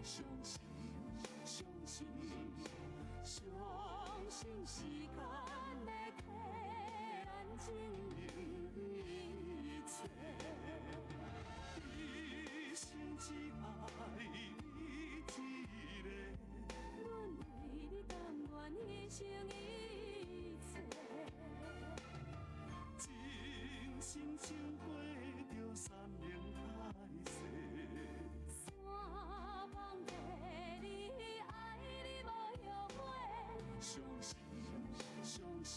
相信，相信，相信时间会替咱证明一切。一生只爱你一个。阮为你甘愿牺牲一切。真心穿过著山盟海誓。山梦地你爱你无后悔。相信，相信，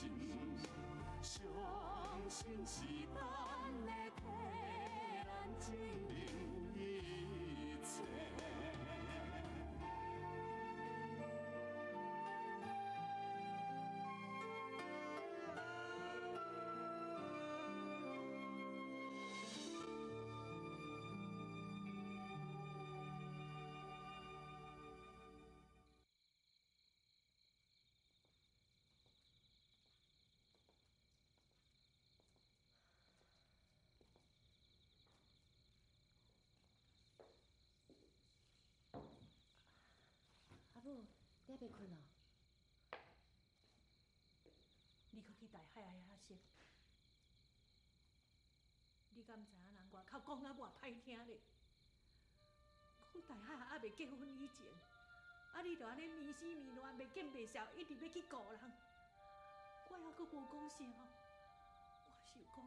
相信时间会替咱证明一切。阿母，你还袂睏哦？你阁去大海遐说，你敢知影人外口讲啊偌歹听咧？讲大海犹未结婚以前，啊你就按呢面生面烂，袂见袂笑，一直欲去顾人。我犹阁无讲啥吼，我想讲，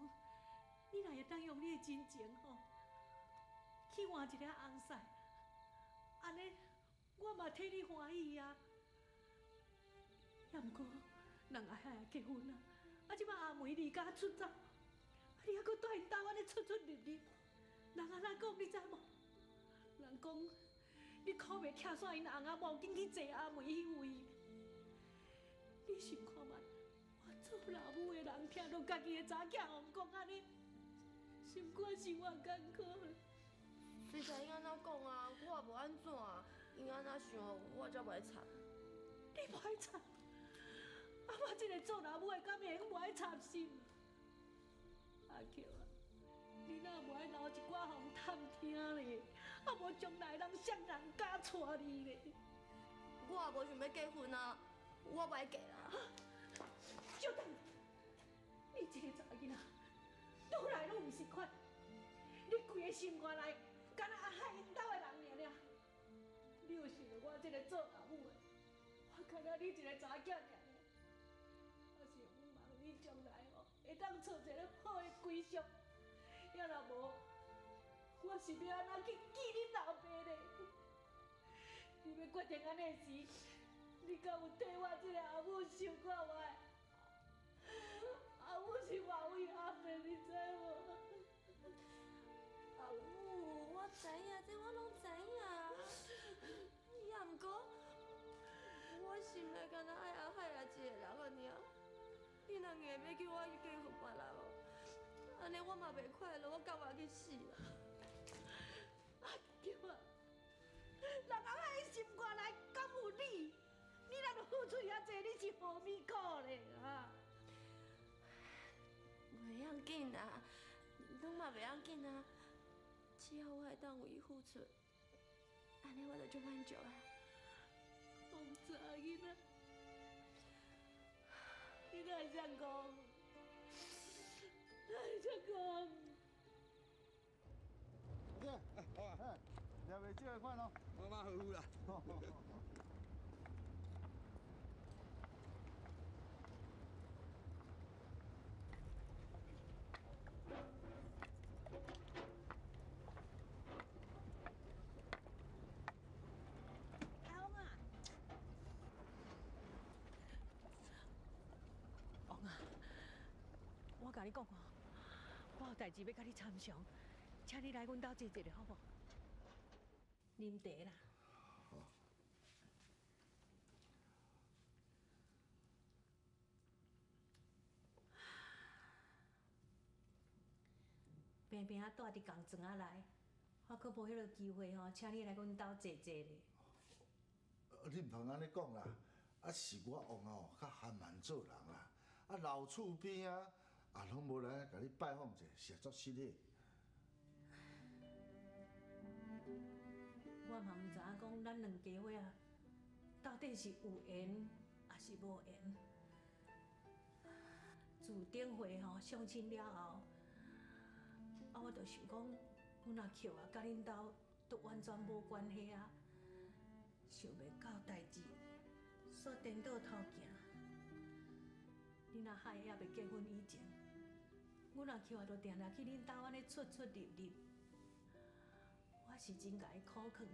你若会当用你的真情吼，去换一个翁婿，按呢我嘛替你欢喜啊。也毋过，人阿海也结婚啊，啊，这摆阿梅离家出走，啊，你犹阁蹛𪜶兜按呢出出入入，人按怎讲你知无？人讲你苦袂拆散𪜶翁仔某，紧去坐阿梅彼位。你想看觅，我做老母的人听著家己的查某囝予人讲按呢，心肝是偌艰苦。随在𪜶按怎讲啊，我也无按怎啊，𪜶按怎想，我才无爱插。你无爱插？啊！我这个做老母的，敢会用无爱插心？阿菊啊，你若无爱留一寡予人探听咧？啊，无将来人啥人敢娶你咧？我也无想欲结婚啊，我无爱嫁啦。小等，你这个查某囡仔，愈来愈毋是款。你规个心肝内，敢若阿海𪜶兜的人尔尔。你有想著我这个做老母的，我敢若你一个查某囝尔尔。我是希望你将来吼，会当找一个好的归宿。要若无，我是欲按怎去见恁老爸咧？你欲决定按呢时，你敢有替我这个阿母想看觅？阿母是偌遗憾的，你知无？阿母，我知影，这我拢知影。也毋过，我心内敢若爱阿海仔一个人尔。你若硬欲叫我去结婚别人哦，按呢我嘛袂快乐，我甘愿去死啦！阿菊啊，人阿海心肝内敢有你？你若著付出遐济，你是何物苦咧？啊！袂要紧啦，拢嘛袂要紧啊，只要我会当为伊付出，按呢我就足满足啊！王查囡仔，你哪会这样讲？哪会这样讲？对，好啊，哎，掠袂少的款哦。马马虎虎啦。阿翁啊，翁啊，我共你讲哦，我有代志欲共你参详，请你来阮兜坐一下，好无？啉茶啦。好。平平仔蹛佇工庄仔内，我阁无彼个机会吼，请你来阮兜坐坐咧。你毋通按呢讲啦，啊是我翁哦较含慢做人啦，啊老厝边啊，啊拢无来共你拜访者，是足失礼。我嘛毋知影讲咱兩家伙啊，到底是有緣抑是無緣？自頂回吼相親了後，啊，我就想講，阮阿扣啊，佮恁兜都完全無關係啊，想袂到代誌煞顛倒頭行。恁阿海猶未結婚以前，阮阿扣啊，就定定去恁兜按呢出出入入，我是真共伊苦勸，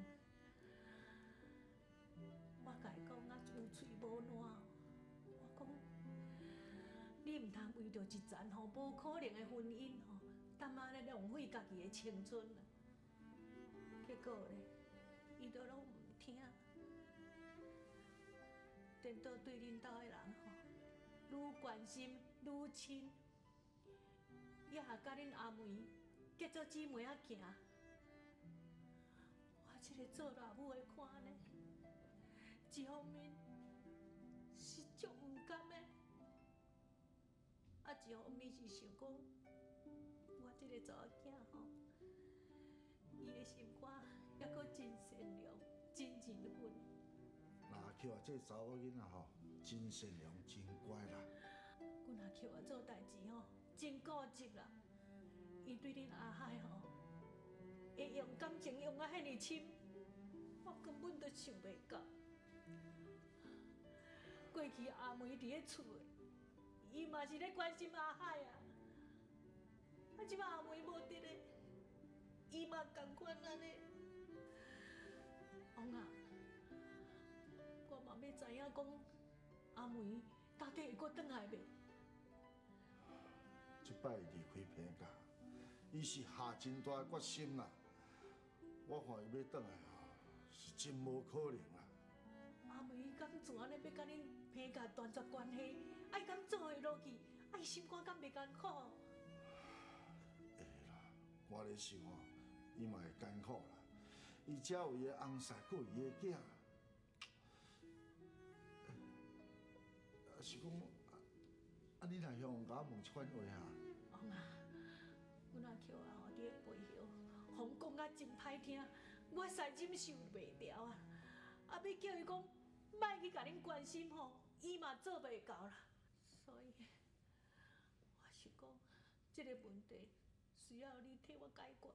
我共伊講啊有喙無爛，我講你毋通為著一層吼無可能的婚姻吼，踮按呢浪費家己的青春啊！結果咧，伊都攏毋聽，顛倒對恁兜的人吼，愈關心愈親，也佮恁阿梅結做姊妹仔行。我這个做老母的看呢，一方面是足毋甘的，啊，一方面是想講，我這个查某囝吼，伊的心肝猶閣真善良，真認份。阿扣啊，這个查某囡仔吼，真善良，真乖啦。阮阿扣啊做代誌吼，真固執啦。伊對恁阿海吼，會用感情用啊遐爾深，我根本就想袂到。過去阿梅佇咧厝，伊嘛是咧關心阿海啊。啊，這擺阿梅無佇咧，伊嘛仝款按呢。王啊，我嘛欲知影講，阿梅到底會閣轉來袂？這擺離開彭家，伊是下真大的決心啦。我看伊欲轉來吼，是真無可能啦。阿梅敢做按呢，欲佮恁彭家斷絕關係，啊伊敢做會落去？啊伊心肝敢袂艱苦？會啦，我咧想吼，伊嘛會艱苦啦。伊才有伊的翁婿，閣有伊的囝。啊是講，啊你若向共我問這款話哈？王啊，阮阿扣啊吼，佇咧背後，予阮講甲真歹聽，我實在忍受袂牢啊！啊，欲叫伊講莫去共恁關心吼，伊嘛做袂到啦。所以，我是講，這个問題需要你替我解決。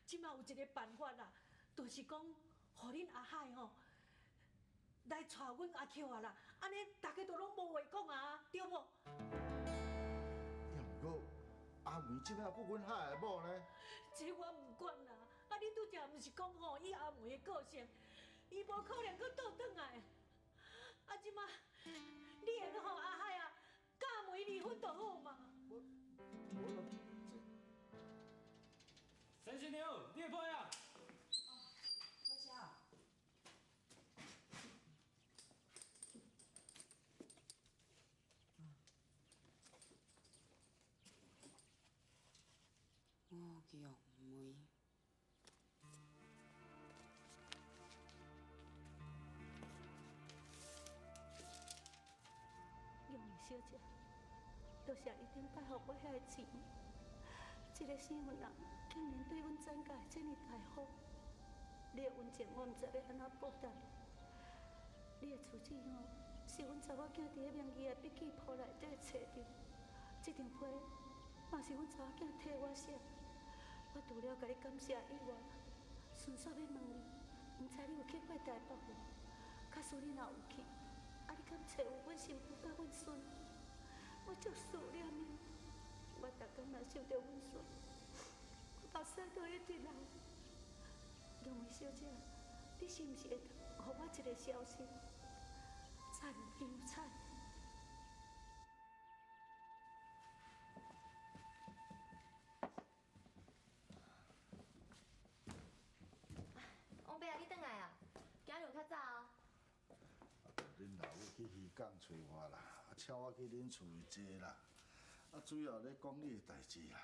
這擺有一个辦法啦，就是講，予恁阿海吼來娶阮阿扣啊啦，按呢大家都攏無話講啊，對無？也毋過，阿梅這擺閣阮海的某呢？這我毋管啦，啊，你拄才毋是講吼，以阿梅的個性，伊無可能閣倒轉來。啊，這擺你會閣予阿海啊，佮阿梅離婚就好嘛。我我陳新娘，你的批啊！多謝。吳玉梅。玉梅小姐，多謝你頂擺予我遐个錢，這个生份人竟然對阮曾家這麼大方，你的恩情我毋知欲按怎報答你。你的厝子吼，是阮查某囝佇咧明義的筆記簿內底揣著，這張批嘛是阮查某囝替我寫。我除了共你感謝以外，順紲欲問你，毋知你有去過台北無？假使你若有去，啊你敢揣有阮新婦佮阮孫？我足思念的，我逐工若想著阮孫，我目屎都會直流。玉梅小姐，你是毋是會當予我一个消息？陳楊彩。王伯啊，你轉來啊？今日有較早哦。恁老母去漁港揣我啦，啊，請我去恁厝坐啦，啊，主要咧講你的代誌啦。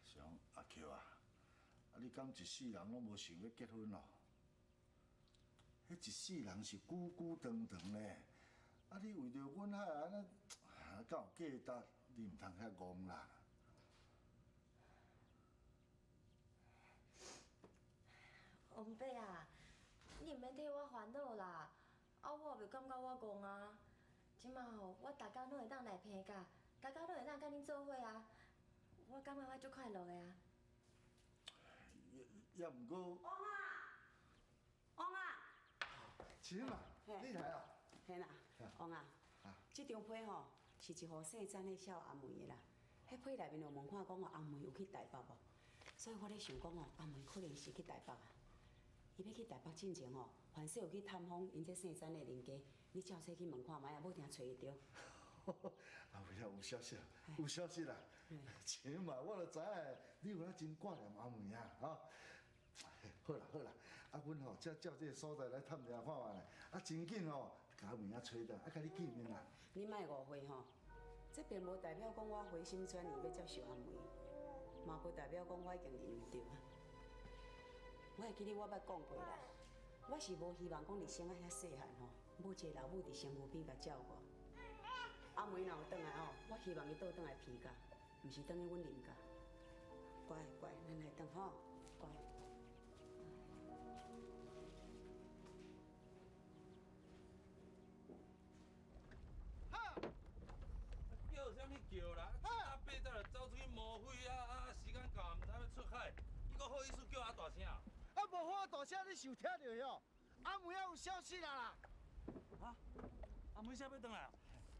是講阿扣啊，啊，你敢一世人攏無想欲結婚咯？彼一世人是久久長長咧，啊，你為著阮海按呢，敢有價值？你毋通遐戇啦。伯啊，你毋免替我烦恼啦。啊，我也袂感觉我戆啊。這馬吼，我逐工攏會當來病假，逐工攏會當佮恁做伙啊。我感覺我足快樂的啊。也毋過，王啊，王啊，錢嘛，你來啊？嘿啦，王啊，這張批吼是一戶姓詹的寫予阿梅的啦。彼批內面有問看講哦，阿梅有去台北無？所以我咧想講哦，阿梅可能是去台北啊。伊欲去台北進前吼，凡勢有去探訪𪜶這姓詹的鄰家，你照冊去問看覓啊，無定揣會著。阿梅啊，有消息，有消息啦！錢嘛，我就知影你有影真掛念阿梅啊，吼。好啦好啦，啊，阮吼才照這个所在來探聽看覓咧，啊，真緊吼，共阿梅仔揣著，啊，共你見面啦。你莫誤會吼，這並無代表講我回心轉意欲接受阿梅，嘛無代表講我已經認著啊。我會記得我捌講過啦，我是無希望講佇生啊遐細漢吼，無一个老母佇身軀邊共照顧。阿梅若有轉來吼，我希望伊倒轉來皮家，毋是轉去阮林家。乖乖，咱來轉吼，乖。叫啥物叫啦？七早八早就走出去摸灰啊啊！時間到，毋知欲出海，你閣好意思叫阿大聲？啊，無好大聲，你是有聽著喲？阿梅仔有消息啦啦！啊？阿梅寫欲轉來？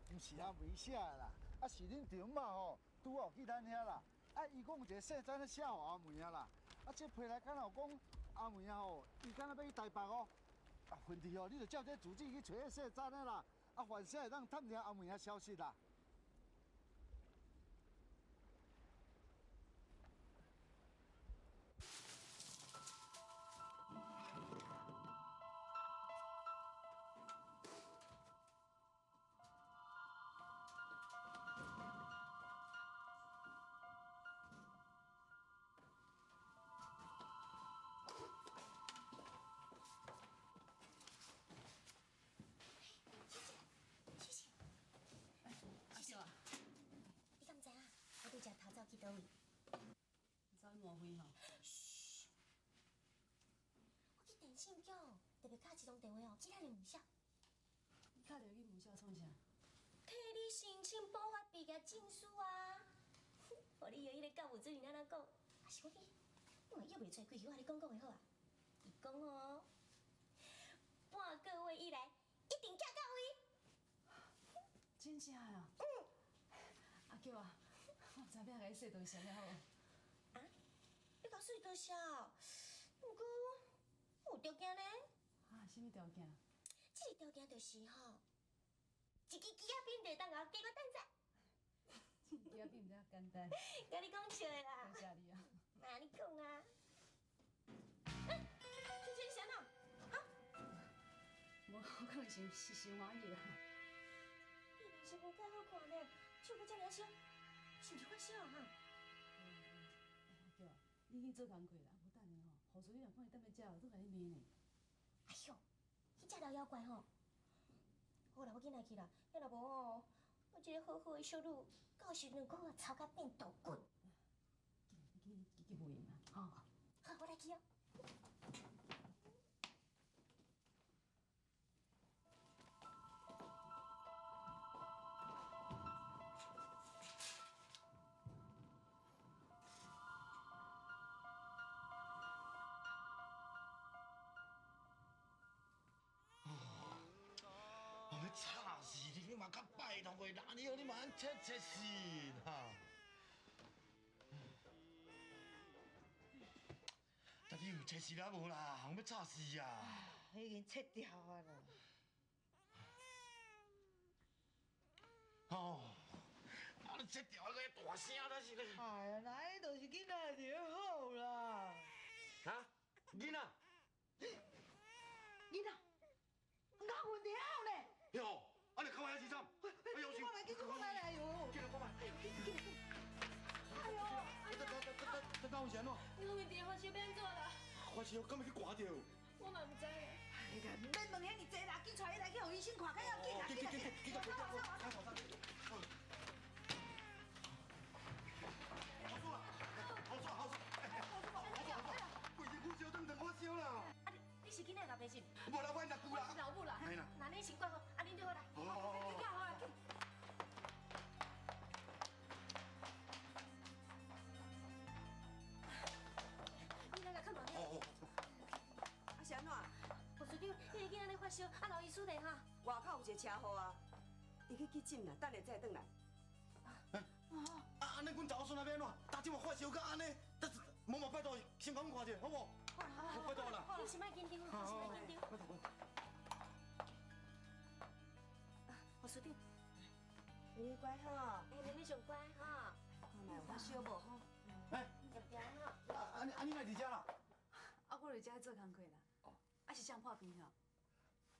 毋是阿梅寫的啦，啊是恁丈母吼，拄好去咱遐啦。啊，伊講有一個姓詹的寫予阿梅仔啦。啊，這批來敢若有講阿梅仔吼，伊敢若欲去台北哦。啊，問題哦，你就照這住址去揣彼姓詹的啦。啊，凡勢會當探聽阿梅仔消息啦。阿秀啊，你敢知影？我拄才偷走去佗位？你走去摸灰吼？噓，我去電信局特別敲一通電話哦，去咱的母校。你敲電話去母校創啥？替你申請補發畢業證書啊！予你約彼個教務主任按怎講？啊是講你，你嘛約袂出來，規氣我共你講講就好啊。伊講哦，半個月以來一定寄到位。真正啊？嗯。阿嬌啊，我毋知欲共你說多謝了好無？啊？你共說多謝？毋過我有條件呢。啊？啥物條件？這個條件就是吼，一支枝仔餅就會當共我加個等載。一支枝仔餅毋知影簡單。共你講笑的啦。多謝你啊。那你講啊。欸，萱萱你是按怎？啊？無，我可能是傷歡喜啦。你面色無介好看呢，手閣遮爾燒，是毋是發燒啊？哈？阿嬌啊，你去做工課啦，無等下吼，護士你若看伊踮咧食，閣共你罵呢。哎喲，彼隻老妖怪吼！好啦，我緊來去啦，遐若無吼，我這個好好的小女，到時兩個月臭甲變豆骨。緊，你去，去無閒啦，吼。好，我來去哦。我欲吵死你！你嘛較拜託的人，你你嘛按切切死哈！但你有切死了無啦？我欲吵死啊！已經切掉啊啦！哦，啊你切掉啊個大聲啦是咧！哎呀，那彼就是囡仔就好啦。哈？囡仔？囡仔，咬問題好咧！喲，啊你看我遐凄慘！哎呦，緊看覓，緊看覓來喲！緊來看覓！哎呦，緊緊緊！哎呦！這這這這這敢有是按怎？我問題發燒欲按怎啦？發燒，敢會去寒著？我嘛毋知。哎呀，免問遐爾濟啦，緊帶伊來去予醫生看，較要緊啦！緊緊緊緊緊！好爽啊！好爽好爽！好爽好爽！規身軀燒轉轉發燒啦！啊你的是？無啦，我若久啦。是老母啦。嘿啦。那你先掛好，啊，恁對好來。好好好好。你好啦，你來來看慢哦哦。啊是按怎？護士長，你个囡仔咧發燒，啊，劉醫師咧哈？外口有一個車禍啊，伊去急診啦，等下才會轉來。啊，按呢，阮查某孫仔欲按怎？逐日嘛發燒到按呢，無嘛拜託，先共阮看者，好無？好，拜託啦。你先莫緊張，你先莫緊張。拜託。護士長，你乖吼。哎，妹妹上乖哈。看覓有發燒無吼？哎。定定吼。啊，啊，你哪佇遮啦？啊，我佇遮做工課啦。哦。啊，是啥破病吼？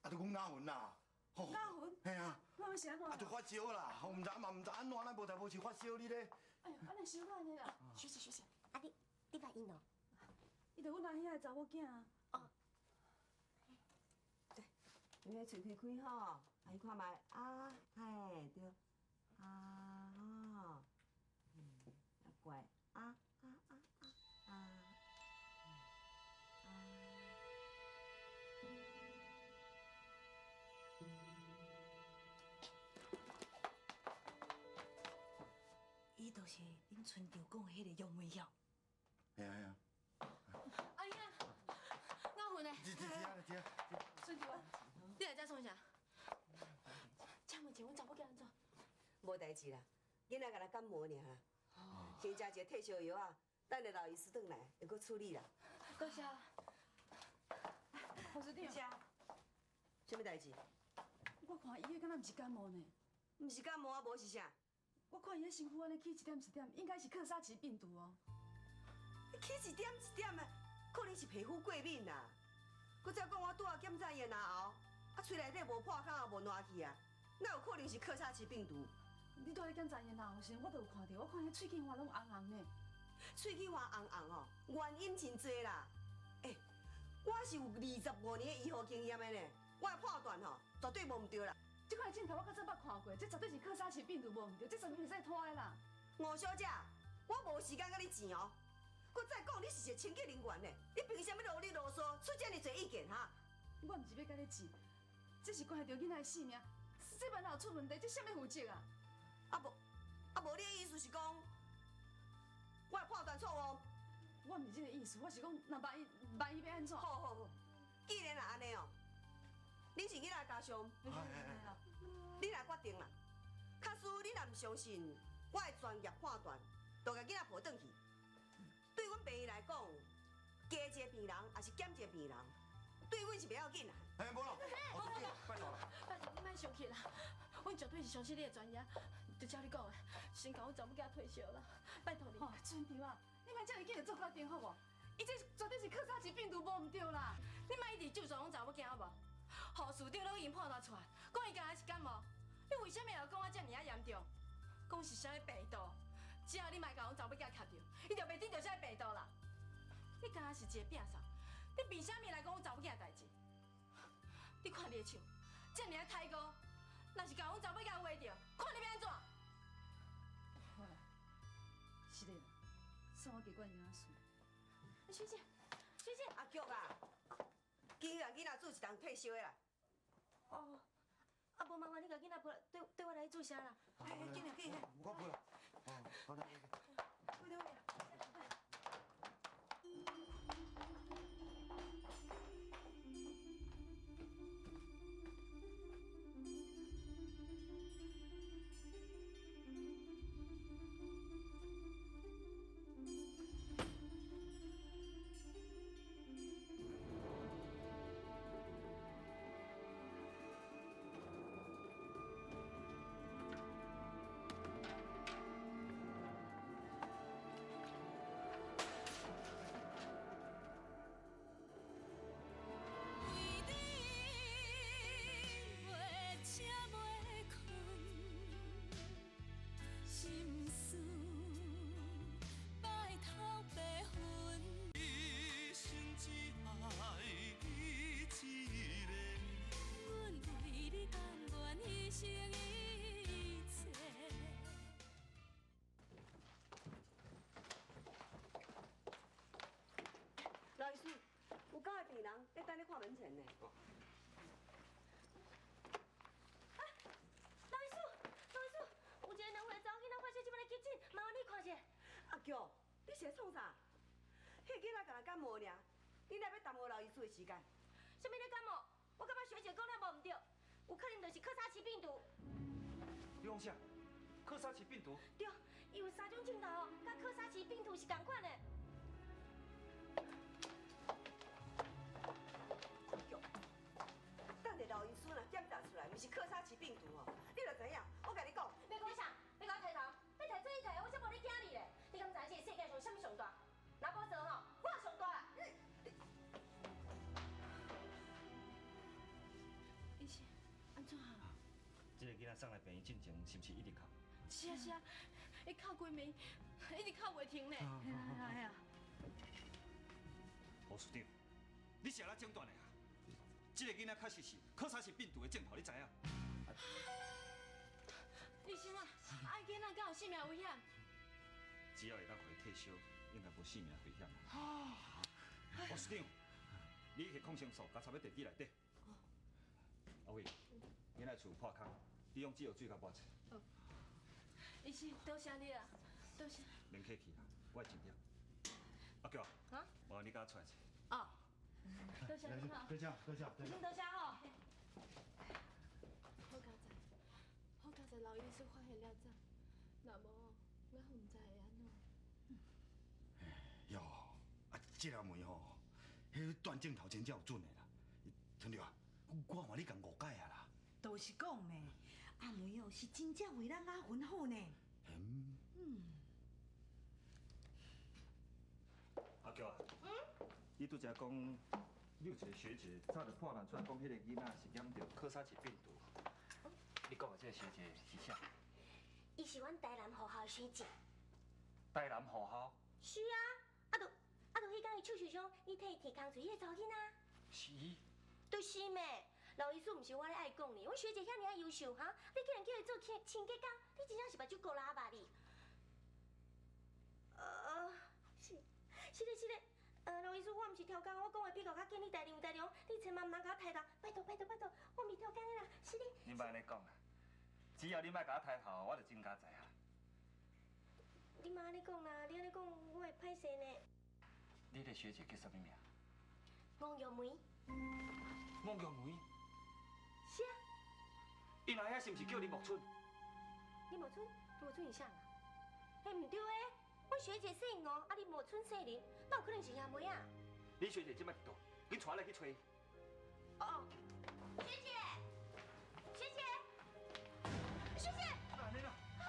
啊，就阮阿雲啦。阿雲？嘿啊。我欲是按怎？啊，就發燒啦，毋知嘛毋知按怎，咱無代無誌發燒你咧。哎呦，按呢傷過按呢啦。學姐學姐。啊你，你捌𪜶哦？伊就阮阿兄的查某囝啊。哦。對，你彼喙開開吼，啊，伊看覓啊，嘿，對，啊吼，啊乖，啊啊啊啊啊，啊。伊就是恁村長講的彼個楊梅曉。嘿啊嘿啊。阿兄，阿雲呢？佇佇遐佇遐。村長，你來遮創啥？請問一下，阮查某囝按怎？無代誌啦，囡仔干焦感冒爾啦，先食一個退燒藥啊，等下劉醫師轉來會閣處理啦。多謝。護士長，啥物代誌？我看伊彼敢若毋是感冒呢？毋是感冒啊，無是啥？我看伊彼身軀按呢起一點一點，應該是克沙奇病毒哦。起一點一點的，可能是皮膚過敏啦。閣再講，我拄仔檢查伊的嚨喉，啊，喙內底無破口也無爛去啊，哪有可能是克沙奇病毒？你拄仔咧檢查伊的嚨喉時，我就有看著，我看彼喙齒花攏紅紅的。喙齒花紅紅哦，原因真濟啦。欸，我是有25年的醫學經驗的呢，我的判斷吼，絕對無毋對啦。這款鏡頭我較早捌看過，這絕對是克沙奇病毒無毋對，這絕對袂使拖的啦。吳小姐，我無時間佮你糋哦。閣再講，你是一個清潔人員呢，你憑啥物囉哩囉嗦，出這麼濟意見哈？我毋是欲佮你糋，這是關係著囡仔的性命，這萬若有出問題，這誰欲負責啊？啊無，啊無，你的意思是講，我的判斷錯誤？我毋是這個意思，我是講，若萬一萬一欲按怎？好好好，既然若按呢哦，恁是囡仔的家屬，你來決定啦。假使你若毋相信我的專業判斷，就共囡仔抱轉去。對阮病院來講，加一個病人，抑是減一個病人，對阮是袂要緊啦。哎，無啦，拜託啦，拜託你莫生氣啦，阮絕對是相信你的專業，就照你講的，先共阮查某囝退燒啦，拜託你。哦，村長啊，你莫這麼緊就做決定好無？伊這絕對是克沙奇病毒無毋對啦。你莫一直咒詛阮查某囝好無？護士長攏已經判斷出來，講伊敢若是感冒，你為啥物又講啊這爾仔嚴重？講是啥物病毒？只要你莫共阮查某囝徛著，伊就袂得著啥物病毒啦。你敢若是一個摒掃，你憑啥物來講阮查某囝的代誌？你看你的手，這爾仔太高，若是共阮查某囝畫著，看你欲按怎？好啦，是的，算我加管伊仔事。學姐，學姐，阿菊啊，今日囡仔注一筒退燒的啦。哦，啊，無麻煩你共囡仔抱來，綴綴我來注射啦。哎，緊來緊來。我抱啦。哦，好啦。對對對。门诊呢。老医师，老医师，有一个两岁查某囡仔发烧，这摆来急诊，麻烦你看一下。阿菊，你是咧创啥？彼个囡仔干焦感冒尔，你哪欲耽误老医师的时间？啥物咧感冒？我感觉学姐讲了无毋对，有可能就是柯沙奇病毒。你讲啥？柯沙奇病毒？对，伊有三种症头哦，佮柯沙奇病毒是仝款的。阿菊，等下老医师若检查出来，毋是柯沙奇病毒哦，你就知影。我共你讲，欲讲啥？欲共我提头？欲提做你提，我才无咧惊你咧。你敢知这个世界上啥物上大？若无做吼，我上大啦。医生，按怎啊？这个囡仔送来病院进前，是毋是一直哭？是啊是啊，伊哭规暝，一直哭袂停呢。啊嘿啊嘿啊！护士长，你是按怎诊断的啊？这个囡仔确实是柯沙氏病毒的症头，你知影？医生啊，啊囡仔敢有性命危险？只要会当予伊退烧，应该无性命危险。护士长，你去抗生素加插喺电池内底。阿伟，囡仔厝有破空，你用这药水共抹者。医生，多谢你啦，多谢。免客气啦，我会尽力。阿菊啊，啊？麻烦你共我出来一下。哦，多谢你哈。多谢多谢医生多谢吼。好佳哉，好佳哉，老医师发现了早，若无我毋知会按怎。哟，啊，这阿梅吼，彼断镜头真正有准的啦。春柳啊，我看你共误解啊啦。就是讲呢，阿梅哦是真正为咱阿云好呢。嗯。嗯。阿菊啊，你拄才讲，你有一个学姐早就破烂出来讲，彼个囡仔是染著柯沙氏病毒。你讲的这个学姐是啥？伊是阮台南护校的学姐。台南护校？是啊，啊就啊就彼工伊手受伤，你替伊提工课彼个查某囡仔。是伊。就是咩，老医师毋是我咧爱讲你，阮学姐遐尔仔优秀哈，你竟然叫伊做清清洁工，你真正是目睭糊喇叭你。是，是咧是咧，老医师，我毋是超工，我讲话比较较紧，你代志有代志，你千万毋通共我抬头，拜托拜托拜托，我毋是超工的啦，是咧。你莫按呢讲啦，只要你莫共我抬头，我就真佳哉啊。你莫按呢讲啦，你按呢讲我会歹势呢。你的学姐叫啥物名？王玉梅。王玉梅。是啊。𪜶阿兄是毋是叫林木春？林木春，林木春是啥人？嘿，毋对的，阮学姐姓吴，啊林木春姓林，哪有可能是兄妹啊？你学姐这摆伫佗？紧带我来去揣伊。哦，学姐，学姐，学姐。哪按呢啦？啊，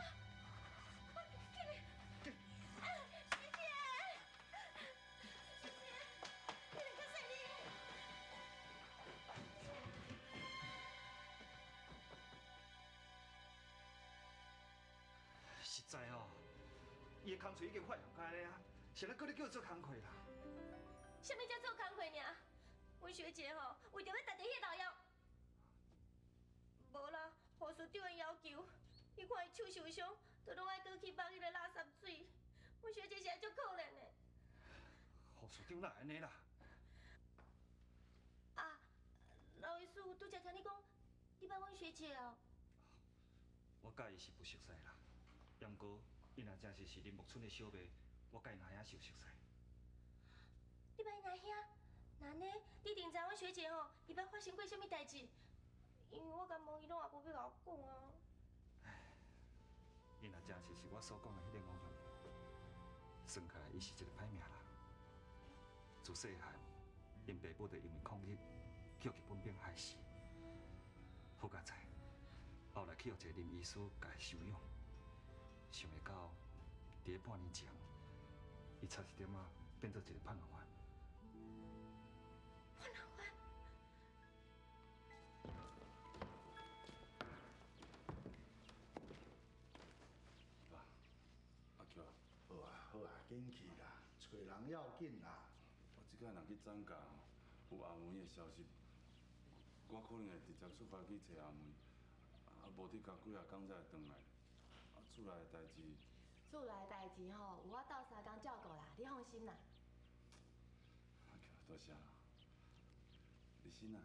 紧来！啊，学姐，学姐，你来较细腻。实在哦，伊的工课已经发扬开咧啊，是咧阁咧叫伊做工课啦？啥物叫做工课尔？阮学姐吼，为著欲达到彼个老妖，无啦，护士长的要求，伊看伊手受伤，就拢爱倒去放彼个垃圾水。阮学姐实在足可怜的。护士长哪会按呢啦？啊，老医师，拄才听你讲，你捌阮学姐哦？我佮伊是不熟似啦，毋过伊若真是林木春的小妹，我佮𪜶阿兄是有熟似。你捌𪜶阿兄？那按呢，你一定知阮学姐吼，伊捌发生过啥物代志？因为我共问伊，拢也无欲共我讲啊。伊若真是我所讲的彼个王玉梅，算起来伊是一个歹命人。自细汉，𪜶爸母就因为抗日，去予日本兵害死。好佳哉，后来去予一个林医师共伊收养，想袂到，伫咧半年前，伊差一点仔变做一个叛乱犯。叛乱犯？爸，阿菊啊，好啊好啊，紧去啦，揣人要紧啦。我这摆若去张家吼，有阿梅的消息，我可能会直接出发去揣阿梅，啊，无得加几仔工才会转来。啊，厝内的代志，厝内的代志吼，有我斗相共照顾啦，你放心啦。阿菊，多谢啦。立新啊，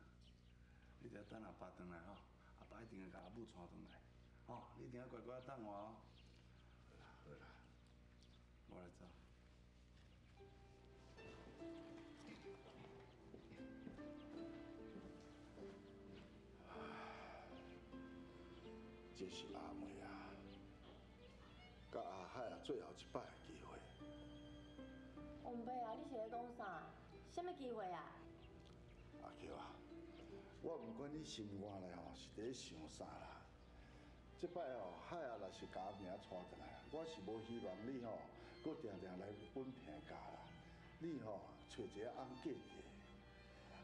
你伫遐等阿爸转来吼，阿爸一定会共阿母带转来，吼，你一定要乖乖等我哦。好啦，好啦，我来走。这是阿妹啊，佮阿海啊最后一摆的机会。王伯啊，你是咧讲啥？啥物机会啊？阿娇啊，我毋管你心肝内吼是伫咧想啥啦。这摆吼，海啊若是共阿明带转来，我是无希望你吼，阁定定来阮平家啦。你吼揣一个翁嫁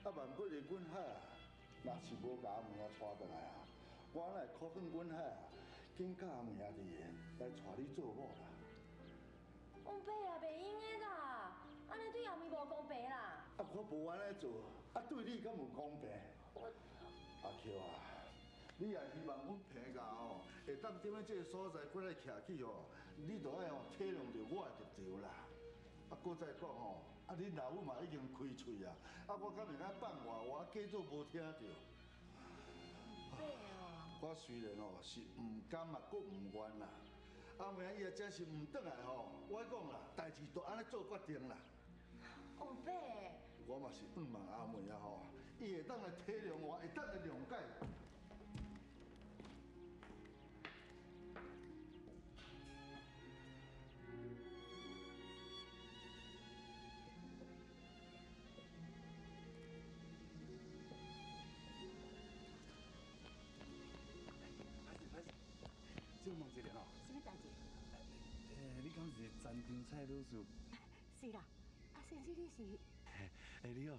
过，啊万不利阮海啊，若是无共阿明带转来啊，我哪会苦劝阮海啊，紧佮阿明离缘来娶你做某啦。王伯啊，袂用的啦，按呢对阿妹无公平啦。啊，我无按呢做，啊对你敢有公平？阿娇啊，你若希望阮平家吼，会当踮咧这个所在阁来徛起吼，你就爱吼体谅著我的立场啦。啊，阁再讲吼，啊恁老母嘛已经开喙啊，啊我敢会当放话，我假做无听著。我虽然吼是毋甘嘛，阁毋愿啦。阿妹伊若真是毋转来吼，我讲啦，代志就按呢做决定啦。王伯，我嘛是向望阿妹啊吼，伊会当来体谅我，会当来谅解。歹势，借我问一下吼。啥物代志？你敢是陈长蔡女士？是啦，啊先生你是？你好，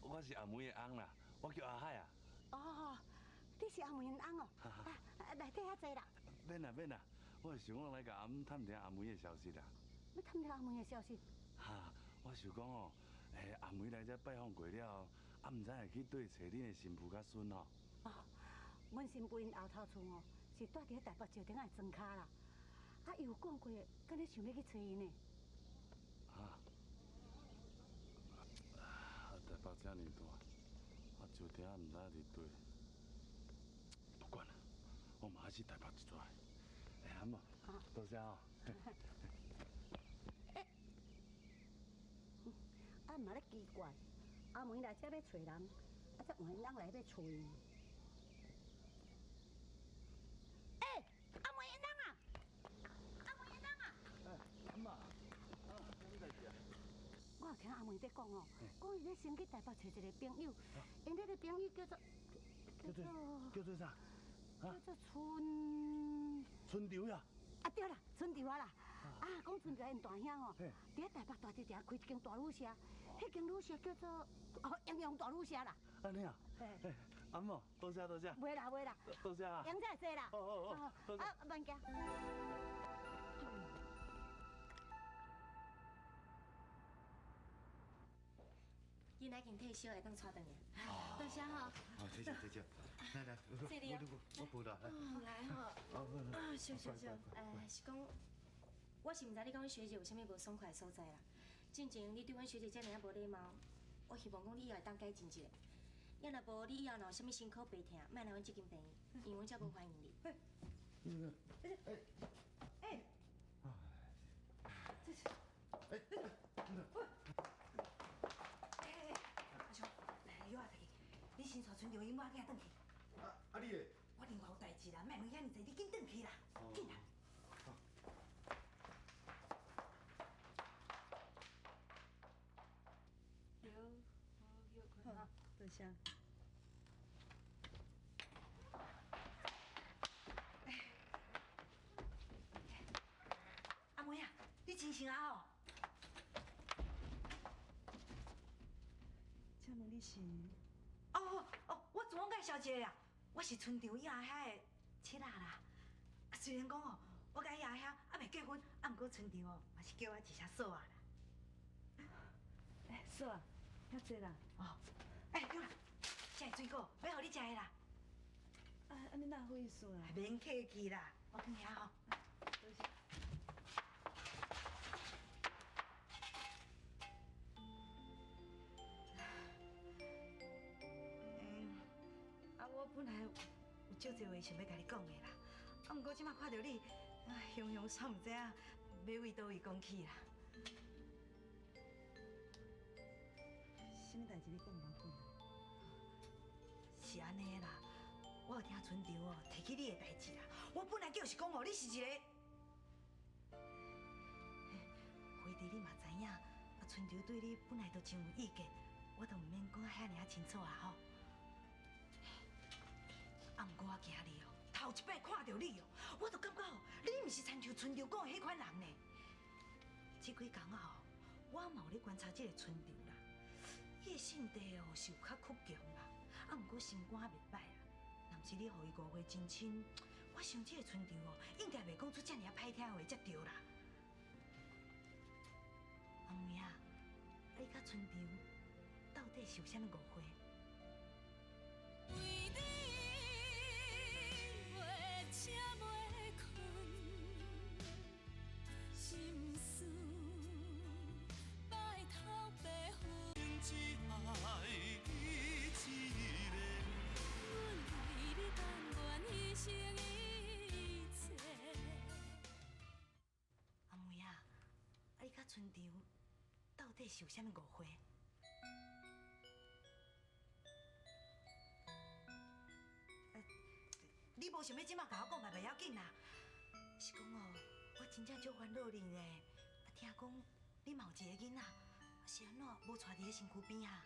我是阿梅的翁啦，我叫阿海啊。哦，你是阿梅𪜶翁哦，啊，内底遐济啦。免啦免啦，我是想讲来共阿姆探听阿梅的消息啦。欲探听阿梅的消息？哈，我想讲哦，阿梅来遮拜访过了后，啊，毋知会去佗揣恁的新妇佮孙吼。哦，阮新妇𪜶后头厝哦，是住伫台北石亭仔的庄跤啦。啊，伊有讲过，敢若想欲去揣𪜶呢。啊，台北遮尔大，啊，石亭仔毋知伫佗。不管啦，我嘛爱去台北一转。阿姆，多谢哦。啊，嘛咧奇怪，阿梅来遮欲揣人，啊，才换𪜶翁来欲揣。阿梅𪜶翁啊！阿梅𪜶翁啊！阿姆，啊，啥物代志啊？我有听阿梅伫讲哦，讲伊咧先去台北揣一个朋友，𪜶彼个朋友叫做叫做啥？叫做春春潮呀！啊对啦，春潮啊啦！啊，讲春潮𪜶大兄吼，伫咧台北大石埕开一间大旅社，彼间旅社叫做哦英雄大旅社啦。按呢啊？阿姆，多谢多谢。袂啦袂啦，多谢啊。闲才会济啦。哦哦哦，多谢。啊，慢行。囡仔已经退烧，会当带转来。多谢吼。好，谢谢谢谢。来来，我扶啦。来吼。啊，笑笑笑。是讲，我是毋知你佮阮学姐有啥物无爽快的所在啦。进前你对阮学姐遮尔仔无礼貌，我希望讲你以后会当改进一下。也若无，你以后若有啥物身躯病痛，莫来阮这间病院，因为阮遮无欢迎你。哎，这是，哎，阿叔，来，药仔摕去，你先带春潮𪜶某仔转去。啊，你咧？我另外有代志啦，莫问遐尔济，你紧转去啦，紧啦。对，好，好，多谢。阿妹啊，你精神啊吼？请问你是？哦哦，我自我介绍一下啊，我是春潮伊阿兄的妻仔啦。啊，虽然讲哦，我佮伊阿兄犹未结婚，啊，毋过春潮哦，嘛是叫我一声嫂仔啦。哎，嫂啊，遐济啦。哦，哎，对啦，这个水果欲予你食的啦。啊，按呢哪好意思啦？免客气啦，我囥遐吼。多谢。本来有足濟話想欲共你講的啦，啊，毋過這馬看著你，啊，雄雄煞毋知影欲為佗位講起啦。啥物代誌你講無要緊啊？是按呢啦，我有聽村長哦提起你的代誌啦。我本來就是講哦，你是一個，輝弟你嘛知影，啊村長對你本來就真有意見，我都毋免講啊遐爾仔清楚啊吼。啊，毋過我今日哦，頭一擺看著你哦，我就感覺哦，你毋是親像村長講的彼款人呢。這幾工啊吼，我嘛有咧觀察這個村長啦，伊的性地哦是有較倔強啦，啊，毋過心肝袂歹啦。若毋是你予伊誤會真深，我想這個村長哦，應該袂講出遮爾仔歹聽話才對啦。阿妹啊，啊你佮村長到底是有啥物誤會？為你袂醒袂睏，心事白頭白粉。只愛你一个。阮為你甘願犧牲一切。阿妹啊，啊你佮村長到底是有啥物誤會？你無想欲這馬共我講嘛袂要緊啦，是講哦，我真正足煩惱你呢。啊，聽講你嘛有一个囡仔，是按怎無帶佇咧身軀邊啊？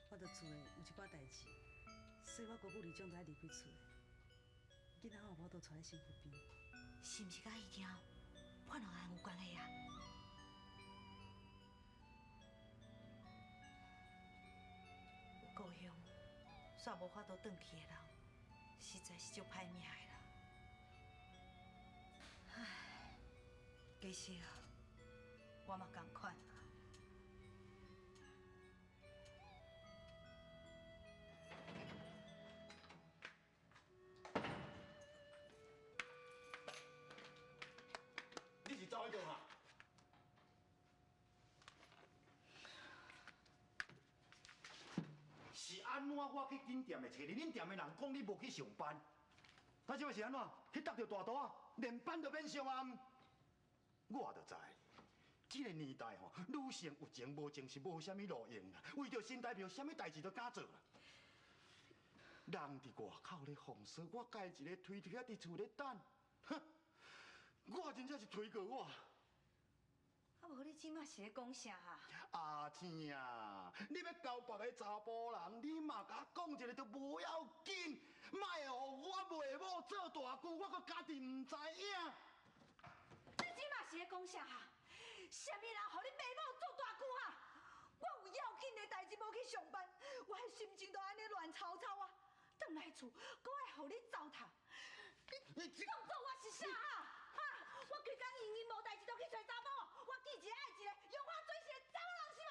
我著厝內有一寡代誌，所以我姑母二種就愛離開厝的。囡仔我無法度帶佇身軀邊。是毋是佮彼件判落案有關係啊？故鄉煞無法度轉去的人，實在是足歹命的啦。唉，其實我嘛仝款啦。你是走彼倒哈？是按怎我去恁店的揣你？恁店的人講你無去上班，啊，這擺是按怎？去搭著大肚仔，連班都免上啊！我就知，這個年代吼，女性有情無情是無啥物路用啦。為著新台票，啥物代誌都敢做啦。人佇外口咧風霜，我家一个推推仔佇厝咧等，哼！我真正是推過我。啊，無你這馬是咧講啥啊？阿天啊，你欲交別个查埔人，你嘛共我講一个都無要緊，莫予我袂某做大舅，我閣家己毋知影。你這馬是咧講啥啊？啥物人予你爸某做大舅啊？我有要緊的代誌無去上班，我的心情都按呢亂糟糟啊！轉來厝，閣愛予你糟蹋，你當做我是啥啊？哈！我規工閒閒無代誌就去揣查某，我見一个愛一个，用我做是查某人是無？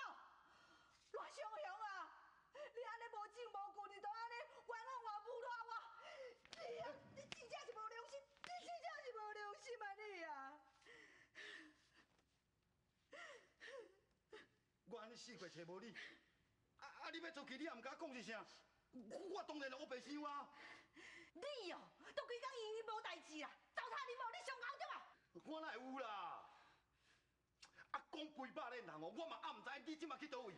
賴尚雄啊！你按呢無證無據，你就按呢冤枉我、侮辱我，你啊，你真正是無良心，你真正是無良心啊你啊！我按呢四界揣無你，啊你欲出去，你也毋共我講一聲，我當然就烏白想啊。你哦，都規工閒閒無代誌啦，糟蹋恁某，你上𠢕對無？我哪會有啦？啊，講幾百个人哦，我嘛猶毋知你這馬去佗位。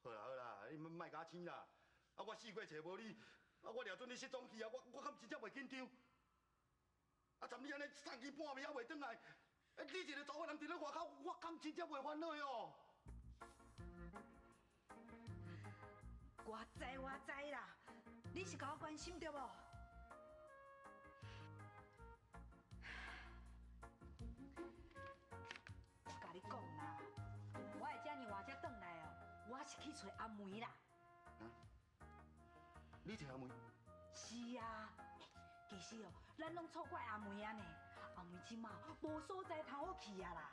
好啦好啦，你莫共我生啦。啊，我四界揣無你，啊，我掠準你失蹤去啊，我敢真正袂緊張。啊，蟬你按呢三更半暝猶袂轉來，你一个查某人佇咧外口，我敢真正袂煩惱哦。我知我知啦，你是共我關心對無？我共你講啦，我會遮爾晚才轉來哦，我是去揣阿梅啦。啊？你揣阿梅？是啊，其實哦，咱攏錯怪阿梅啊呢。阿梅這馬無所在通好去啊啦。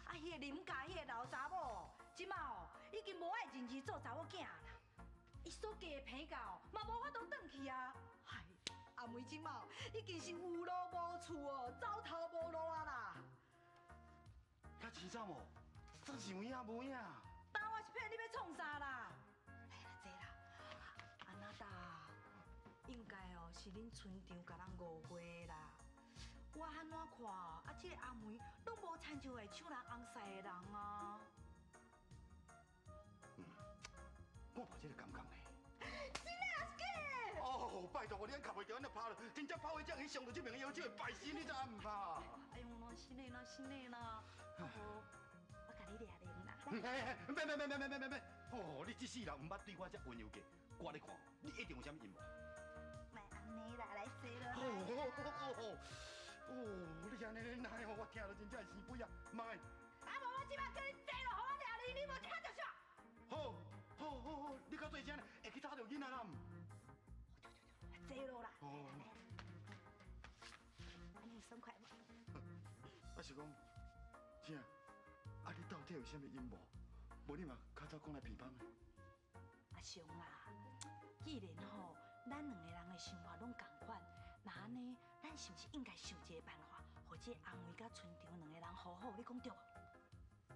啊，彼個林家彼個老查某，這馬哦已經無愛認字做查某囝啦。伊所嫁的棚家哦，嘛無法度轉去啊！唉，阿梅這馬已經是有路無厝哦，走投無路啊啦！遐凄慘哦，真是有影無影？當我是骗你欲创啥啦？来啦，坐啦。阿娜达，应该哦是恁村长共人误会啦。我按怎看啊，这个阿梅拢无亲像会抢人翁婿的人啊。嗯，我嘛这个感觉呢。真的抑是假的？哦，拜托，你按卡袂著，按就拍落，真正拍火车去伤著这边的腰手会败死，你知影毋怕？哎呦，那是的啦，是的啦。好，我共你掠龙啦。嘿嘿，免免免免免免免！哦，你这世人毋捌对我遮温柔过，我咧看，你一定有啥物阴谋。莫按呢啦，来坐落来。哦哦哦哦，你按呢咧奶哦，我听了真正会生悲啊！莫。啊无我这摆叫你坐落，予我掠你，你无听著啥？好，好，好，好，你较细声咧，会去吵著囡仔啦。坐落啦。哦。按呢爽快无？啊是讲，听，啊你到底有啥物阴谋？无你嘛较早讲来病房的。阿雄啦，既然吼，咱两个人的想法拢仝款，那按呢，咱是毋是应该想一个办法，予这阿梅佮村长两个人和好？你讲对无？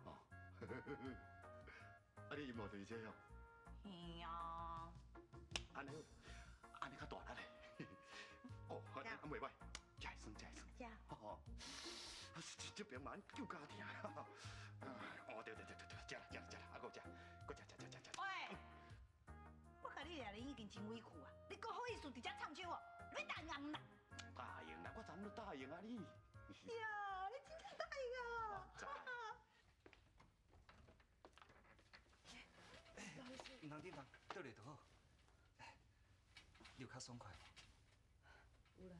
哦，啊你阴谋就是这样。嘿啊。按呢，按呢较大力咧。哦，啊袂歹，食会爽，食会爽。食。哦，这边嘛救家庭。哦，对对对对对，食啦食啦食啦，啊，阁食，阁食食食食食。喂，我共你掠你已经真委屈啊，你阁好意思伫遮唱秋哦？你欲答应啦？答应啦，我昨昏都答应啊你。呀，你真正答应啊！毋通紧张，倒来就好。你有较爽快无？有啦。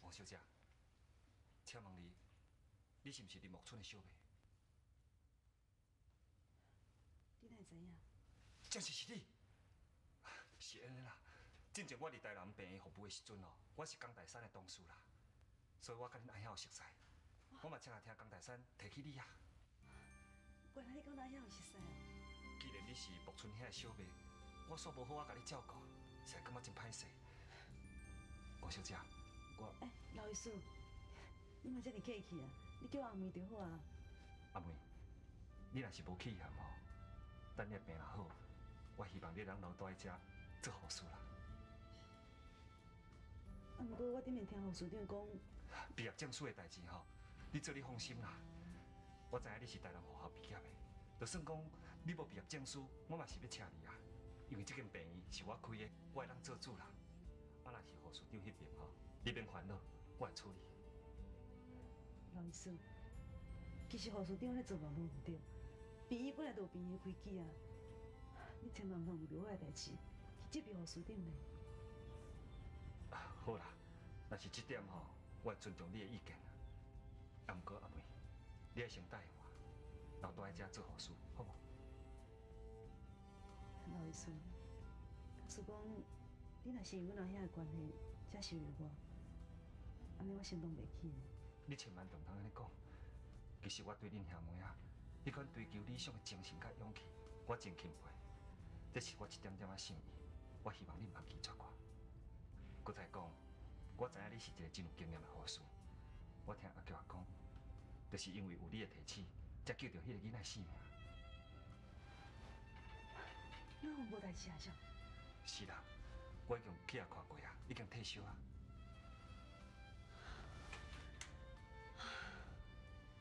王小姐，请问你，你是毋是林木村的小妹？你哪会知影？真是是你，是按呢啦。进前我伫台南病院服务的时阵哦，我是江大山的同事啦，所以我佮恁阿兄有熟似。我嘛正听江大山提起你啊。原来你佮阿兄有熟似啊？既然你是木村兄的小妹，我煞无好好共你照顾，实在感觉真歹势。吴小姐，我……欸，老医师，你莫遮尔客气啊，你叫阿梅就好啊。阿梅，你若是无去嫌吼，等你的病若好，我希望你能留蹛伫遮做护士啦。啊，毋过我顶面听护士长讲，毕业证书的代志吼，你做你放心啦。我知影你是台南护校毕业的，就算讲你无毕业证书，我嘛是欲请你啊。因为这间病院是我开的，我会当做主啦。啊，若是护士长彼边吼，你免烦恼，我会处理。老医师，其实护士长咧做嘛无毋对，病院本来就有病院的规矩啊，你千万毋通为著我的代志去责备护士长呢。好啦，若是这点吼，我会尊重你的意见。啊，毋过阿梅，你爱先答应我，留蹛伫遮做护士，好无？老医师，假使讲你若是因为阮阿兄的关系才收留我，按呢我心动袂起。你千万毋通按呢讲。其实我对恁兄妹仔，彼款追求理想的精神佮勇气，我真钦佩。这是我一点点仔心意，我希望你毋通拒绝我。阁再讲，我知影你是一个真有经验的护士。我听阿菊仔讲，就是因为有你的提醒，才救著彼个囡仔性命。你拢无代志啊？是？是啦，我已经去遐看过啊，已经退烧啊。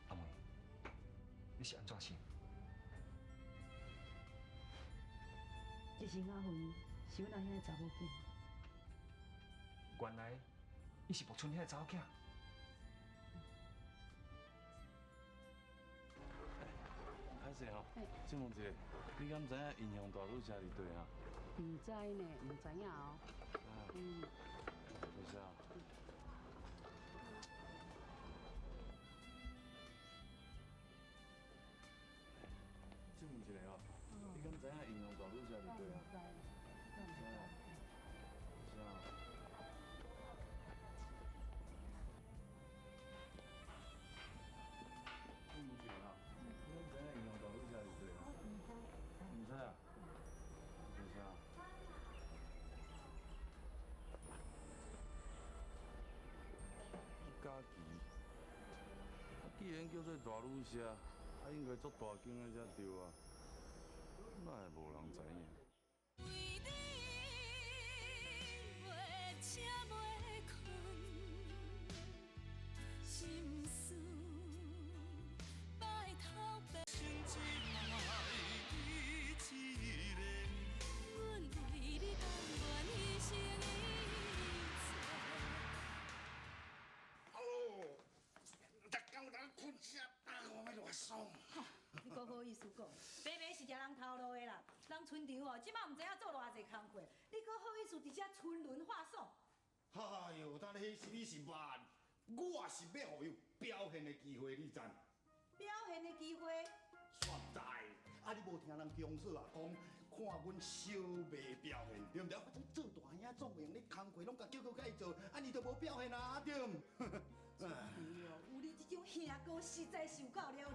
阿梅，你是按怎想？其实阿芬是阮阿兄的查某囝。原来，伊是木村兄的查某囝。歹势吼，请问一下，你敢知影英雄大女车伫佗啊？毋知呢，毋知影哦。嗯。多谢。请问一下哦，你敢知影英雄大女车伫佗啊？唔知。多谢。请问一下哦，你敢知影英雄大女车伫佗啊？唔知啊。多谢。嘉琪，既然叫做大女车，啊，啊，應該足大間的才對啊，哪會無人知影？為你袂醒袂睏，心事拜托白。心只愛你一个。阮為你甘願犧牲一切。哦，逐工人睏遮飽，我欲偌爽。你閣好意思講？明明是食人頭路的啦，人村長哦，這擺毋知影做偌濟工課，你閣好意思佇遮春輪話爽？哎呦，等彼是你是慢，我是欲予伊有表現的機會，你知？表現的機會？煞毋知，啊你無聽人強嫂啊講，看阮小妹表現，對毋對？我這做大兄總袂用咧工課攏共叫叫佮伊做，啊伊就無表現啊，對毋？哎呦，有你這種兄哥，實在是有夠了咧啦！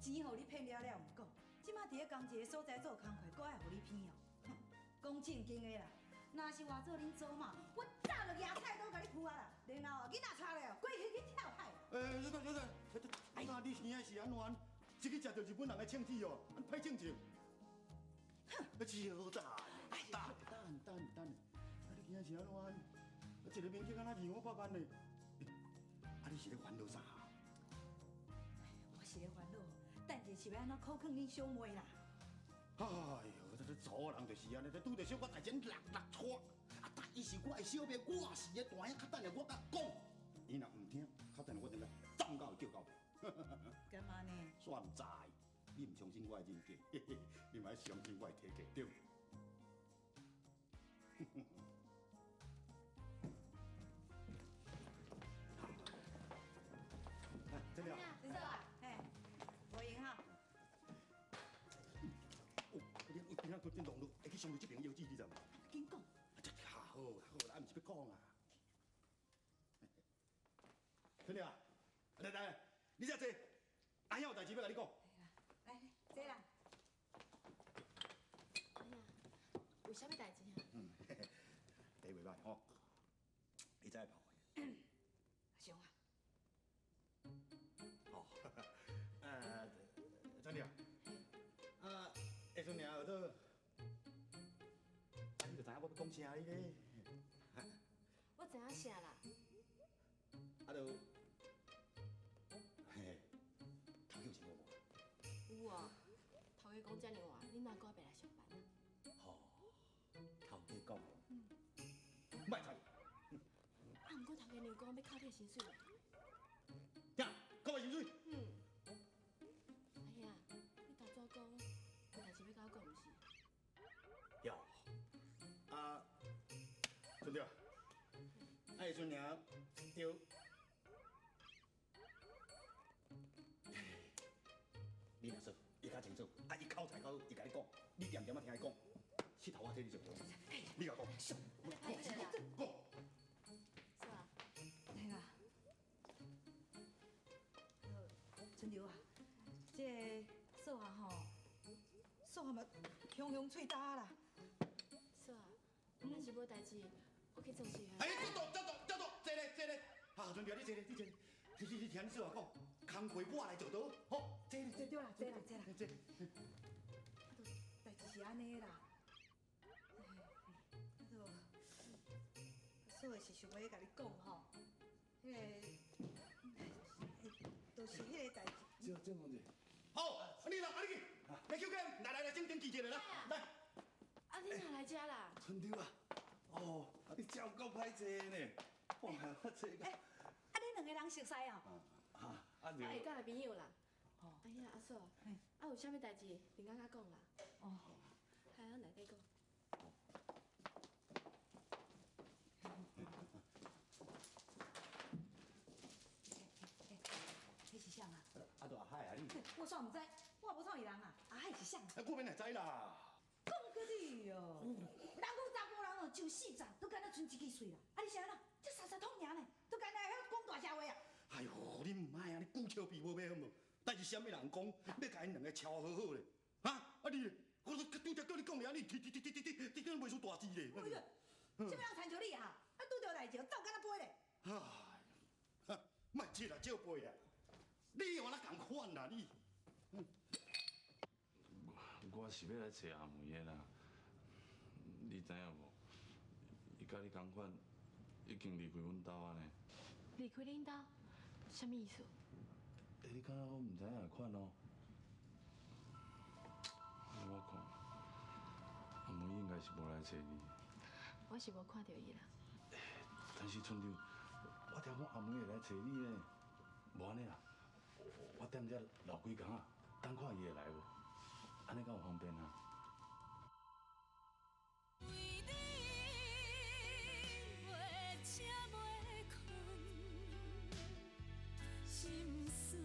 錢予你騙了了毋講，這擺佇咧仝一个所在做工課，閣愛予你騙哦。哼，講正經的啦，若是換做恁祖媽，我早就舉菜刀共你剖啊啦，然後囡仔帶來哦，規氣去跳海。欸，等等等等，那你兄是按怎？這去食著日本人的銃子哦，按歹政策。哼，小等，等等等等，啊你兄是按怎？一个面子敢若2、500萬的，啊你是咧煩惱啥？我是咧煩惱，等下是欲按怎苦勸恁小妹啦？哎呦，這查某人就是按呢，這拄著小可代誌落落掣，啊，但伊是我的小妹，我是伊大兄，較等下我共講，伊若毋聽，較等下我等下斬到伊叫狗。幹嘛呢？煞毋知，你毋相信我的人格，你嘛愛相信我的體格，對毋？來，這裡啊。你做啊？嘿，無閒哈。哦，你今仔閣真忙碌，會去上這爿藥劑，你知無？緊講。啊，這較好，好啦，啊，毋是欲講啊。春娘，來來，你遮坐，阿兄有代誌欲共你講。來，坐啦。哎呀，有啥物代誌啊？嗯，第袂歹吼，伊才會跑。阿雄啊。哦，春娘，啊，下春娘學做，啊，你就知影我欲講啥你咧？我知影啥啦。啊，就，嘿，頭家有錢無？有哦，頭家講遮爾晏，你哪閣猶袂來上班啊？吼，頭家講，莫睬。啊，毋過頭家娘講欲扣你的薪水。啥？扣我薪水？嗯。阿兄，你頭拄仔講有代誌欲共我講，毋是？有。啊，春蝶，啊，下春娘對。你若說，伊較清楚，啊，伊口才較好，伊共你講，你恬恬仔聽伊講，膝頭我替你做，你共講，講講講。是啊。嘿啦，春柳啊，這个素華吼，素華嘛雄雄喙焦啦。素華，若是無代誌，我去做事啊。哎，這倒這倒這倒，坐咧坐咧，啊，春柳你坐咧你坐咧，你你你聽你素華講，工課我來做倒，好，坐咧坐。對啦，坐啦坐啦。坐。啊，就代誌是按呢啦。啊，就素華是想欲共你講吼，彼个，就是彼个代誌。鄭鄭同志。好，你來，啊你去，來休假，來來來，整點記者來來。啊，你哪來遮啦？春柳啊，哦，你真有夠歹坐呢，哇，我坐到。欸，啊，恁兩個人熟似哦？啊，啊我下甲的朋友啦。哦。哎呀，阿嫂，啊有啥物代誌，陣間才講啦。哦。係啊，內底講。彼是啥啊？啊，就阿海啊，你。我煞毋知，我無創伊人啊。阿海是啥？啊，我免會知啦。講過你哦，人講查埔人哦，就四十，都敢若賰一支喙啦。啊，你是按怎？這三三通爾呢，都敢若會曉講大聲話啊？哎喲，你毋愛按呢龜笑鱉無尾好無？代誌啥物人講，欲共𪜶兩个撨好好咧，哈？啊你，我拄才叫你講爾，你提提提提提提，提袂輸大字咧。哎呀，啥物人親像你啊？啊，拄著代誌，走敢若飛咧。哎，莫笑啦，借杯啊！你原來仝款啦，你。我是欲来揣阿梅的啦，你知影无？伊佮你仝款，已经离开阮兜啊呢。离开恁兜，啥物意思？欸，你敢若我毋知影的款哦。我看阿梅应该是无来揣你。我是无看著伊啦。但是春秋，我听讲阿梅会来揣你呢，无按呢啦，我踮遮留几工啊，等看伊会来无？按呢敢有方便啊？为你袂醒袂睏，心事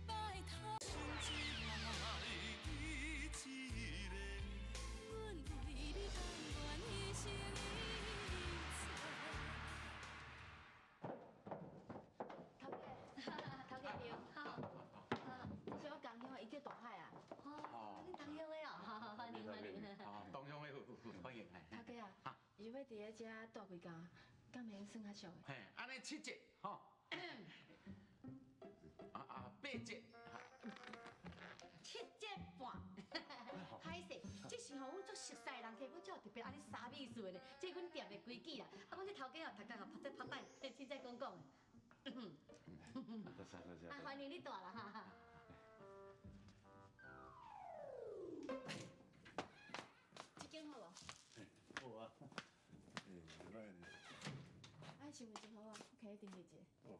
拜托。阮为你甘愿牺牲一切。头家，头家娘，好，这是我同乡的，伊叫大海啊。哦，恁同乡的哦，欢迎欢迎。哦，同乡的欢迎。头家啊，伊欲伫咧遮蹛几工，敢免算较俗的？嘿，按呢7折吼，啊啊8折。7折半，歹势，这是吼阮足熟似的人客，阮才有特别按呢啥意思的呢？这阮店的规矩啦。啊，阮这头家哦，逐工哦拍这拍摆，凊彩讲讲的。多谢多谢。啊，欢迎你蹛啦哈。这间好无？好啊。欸，袂歹呢。啊，想袂真好啊，我徛咧顶一下。哦。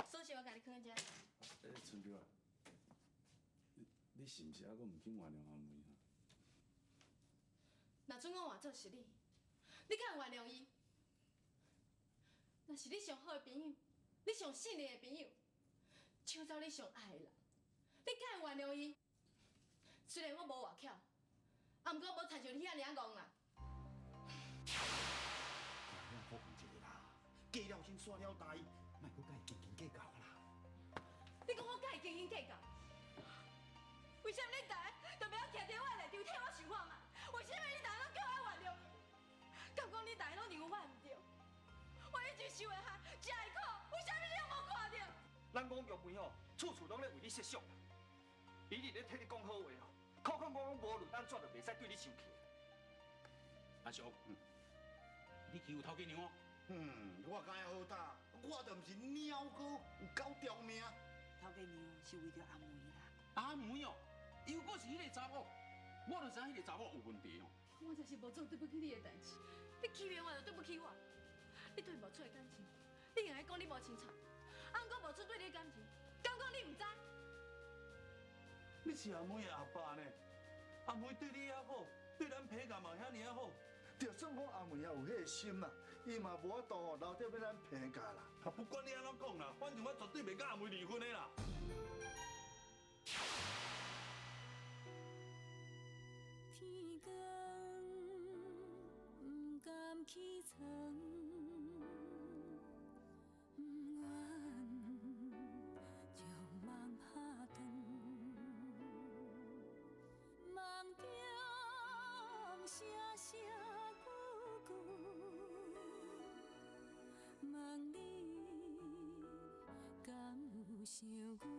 锁匙我共你囥佇遮。欸，春娇啊，你是毋是犹阁毋肯原谅阿梅啊？若准我换做是你，你敢会原谅伊？若是你上好的朋友，你上信任的朋友，抢走你上爱的人，你敢会原谅伊？虽然我无外巧，啊，毋过无亲像你遐尔仔戆啦。好问一个啦，过了身煞了代，莫阁佮伊斤斤计较啦。你讲我佮伊斤斤计较，为啥物你逐个都袂晓徛伫我的立场替我想看觅？为啥物你逐个拢叫我原谅伊？敢讲你逐个拢认为我毋对？我以前受的害、食的苦，为啥物你拢无看著？咱吴玉梅吼，处处拢咧为你设想，伊一直咧替你讲好话哦，可可我讲无论按怎就袂使对你生气。阿叔，你欺负头家娘哦？嗯，我敢会好打，我就毋是猫哥，有狗条命。头家娘是为著阿梅啦。阿梅哦，又阁是彼个查某，我就知影彼个查某有问题哦。我就是无做对不起你的代志，你欺骗我就对不起我。你对无出的感情，你硬爱讲你无清楚，啊，毋过无出对你的感情，敢讲你毋知？你是阿梅的阿爸呢，阿梅对你遐好，对咱皮家嘛遐尔仔好。就算讲阿梅也有彼个心啦，伊嘛无法度吼留伫欲咱彭家啦。啊，不管你按怎讲啦，反正我绝对袂佮阿梅离婚的啦。天光毋甘起床，毋愿将梦拍断，梦中声声句句，问你敢有想阮？